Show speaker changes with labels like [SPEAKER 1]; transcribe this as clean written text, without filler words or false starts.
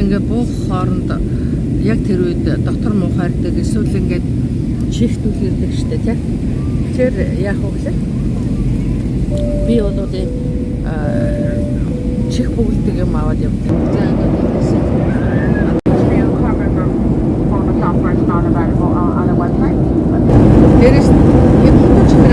[SPEAKER 1] Ингээд буух хооронд яг тэр үед дотор муухайрдаг, эсвэл ингээд чихтүүл ирдэг штэ, тий. Тэгэхээр яах вэ гэхээр би бол ийм чих бөглөдөг юм аваад явдаг. За, ингээд эндээс
[SPEAKER 2] Still can't remember for the software is not available on other websites.
[SPEAKER 1] Дээрээс энэ хутуу чихэр